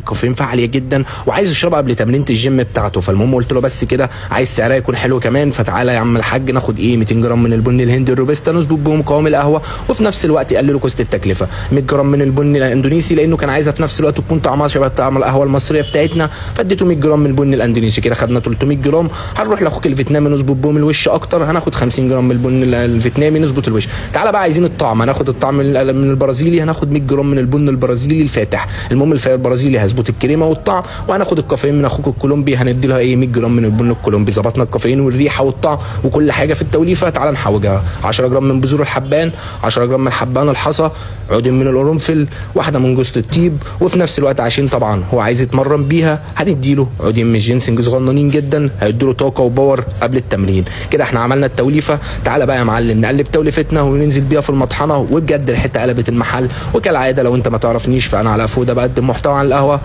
الكافيين فيها عالية جدا، وعايز يشربها قبل تمرينه الجيم بتاعته. فالمهم قلت له بس كده، عايز سعرها يكون حلو كمان، فتعالى يا عم الحاج ناخد ايه 200 جرام من البن الهندي الروبستا نظبط بهم قوام القهوة، وفي نفس الوقت يقللوا cost التكلفة. 100 جرام من البن الاندونيسي لانه كان عايزها في نفس الوقت تكون طعمها شبه طعم القهوة المصرية بتاعتنا، فاديته 100 جرام من البن الاندونيسي. كده خدنا 300 جرام. هنروح لاخوك الفيتنامي نظبط بهم الوش اكتر، هناخد 50 جرام من البن الفيتنامي نظبط الوش. تعالى بقى عايزين الطعم، هناخد الطعم من البرازيلي، هناخد 100 جرام من البن البرازيلي الفاتح. المهم البرازيلي هيظبط الكريمة والطعم، وهناخد الكافيين من اخوك الكولومبي هندي لها ايه 100 جرام من البن الكولومبي. ظبطنا الكافيين والريحه والطعم وكل حاجة في التوليفه. تعالى نحوجها. 10 جرام من بذور الحبان، 10 جرام من حبان الحصى، عودين من القرنفل، واحدة من جوز الطيب، وفي نفس الوقت عشان طبعا هو عايز يتمرن بيها هنديله عودين من الجينسنج صغننين جدا هيديله طاقة و power قبل التمرين. كده احنا عملنا التوليفه. تعالى بقى يا معلم نقلب توليفتنا وننزل بيها في المطحنه، وبجد ريحتها قلبت المحل. وكالعادة لو انت ما تعرفنيش فانا على فوده بقدم محتوى عن القهوة.